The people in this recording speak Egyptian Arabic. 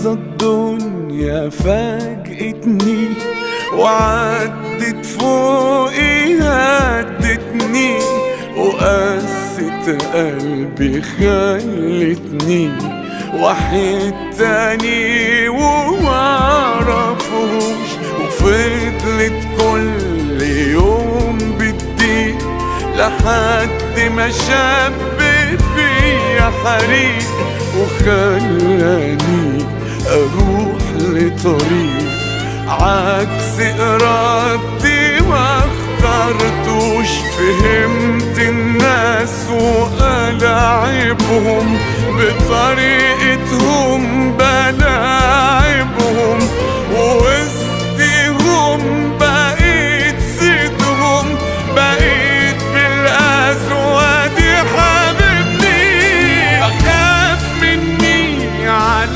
لحظة الدنيا فاجئتني وعدت فوقي هدتني وقست قلبي خلتني واحد تاني ومعرفوش، وفضلت كل يوم بتضيق لحد ما شب فيا حريق وخلاني اروح لطريق عكس ارادتي ما اخترتوش. فهمت الناس وألاعبهم بطريقة